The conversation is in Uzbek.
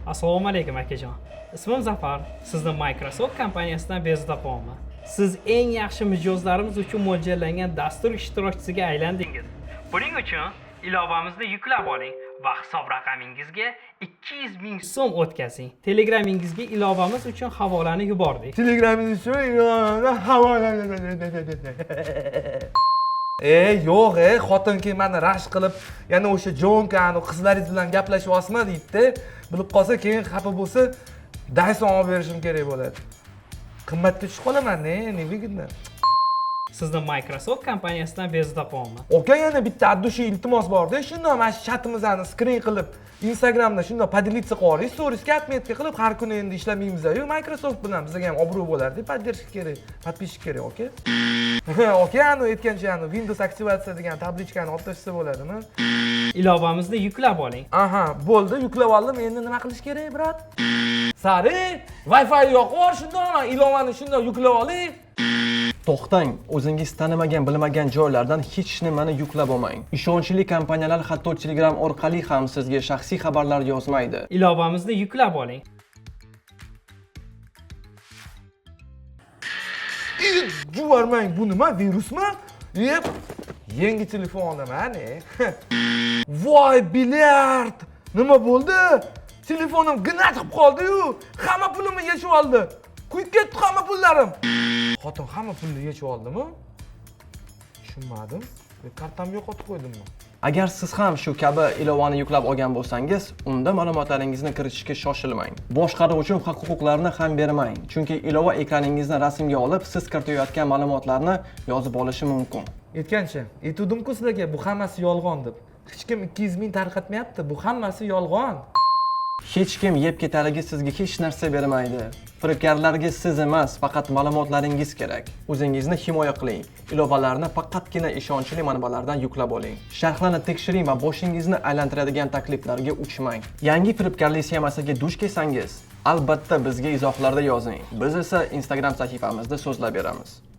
Assalomu alaykum, akajon. Ismim Zafar. Sizni Microsoft kompaniyasidan bezovta qilyapman. Siz eng yaxshi mijozlarimiz uchun mo'ljallangan dastur ishtirokchisiga aylandingiz. Buning uchun ilovamizni yuklab oling va hisob raqamingizga 200 ming so'm o'tkazing. Telegramingizga ilovamiz uchun havolani yubordik. Telegramingiz uchun E, yo'q, e, xotin keyin mani rashk qilib, yana o'sha jonkani qizlaringiz bilan gaplashyapsizmi deydi. Bilib qolsa, keyin xafa bo'lsa, Dyson olib berishim kerak bo'ladi. Qimmatga tushib qolaman, не, невыгодно. Sizni Microsoft kompaniyasidan bezovta qilyapman. Aka, yana bitta от души iltimos borda, shundoq mana shu chatimizni скрин qilib, Instagramda shundoq поделиться qilib yuboring, storiesga отметка qilib, har kuni endi ishlamaymiz-ku Microsoft bilan, bizga ham obro' bo'lardi, поддержка kerak, подписчик kerak, aka. Aka, anu aytgancha, anu Windows aktivatsiya degan табличка ni olib tashlasa bo'ladimi? Ilovamizni yuklab oling. Aha, bo'ldi, yuklab oldim. Endi nima qilish kerak, брат? Sari, Wi-Fi yoqib yubor shundoq, man ilovani shundoq yuklab olay. To'xtang, o'zingiz tanimagan, bilmagan joylardan hech nimani yuklab olmang. Ishonchli kompaniyalar hatto Telegram orqali ham sizga shaxsiy xabarlar yozmaydi. Ilovamizni yuklab oling. Juvarmang, bu nima, virusmi? Yep. Yangi telefon olaman, e. Voy, bilyard! Nima bo'ldi? Telefonim gina chiqib qoldi-yu, hamma pulimni yechib oldi. Quyib ketdi hamma pullarim. Xotin hamma pulni yechib oldimi? Tushunmadim. Kartamni yo'qotib qo'ydimmi? Agar siz ham shu kabi ilovani yuklab olgan bo'lsangiz, unda ma'lumotlaringizni kiritishga shoshilmang. Boshqaruv uchun haq-huquqlarni ham bermang, chunki ilova ekraningizni rasmga olib, siz kiritayotgan ma'lumotlarni yozib olishi mumkin. Aytgancha, aytuvdim-ku sizlarga, bu hammasi yolg'on deb. Hech kim 200 ming tarqatmayapti, bu hammasi yolg'on. Hech kim yeb ketarligi sizga hech narsa bermaydi. Firibgarlarga siz emas, faqat ma'lumotlaringiz kerak. O'zingizni himoya qiling. Ilovalarni faqatgina ishonchli manbalardan yuklab oling. Sharhlarni tekshiring va boshingizni aylantiradigan takliflarga uchmang. Yangi firibgarlik sxemasiga duch kelsangiz, albatta bizga izohlarda yozing. Biz esa Instagram sahifamizda so'zlab beramiz.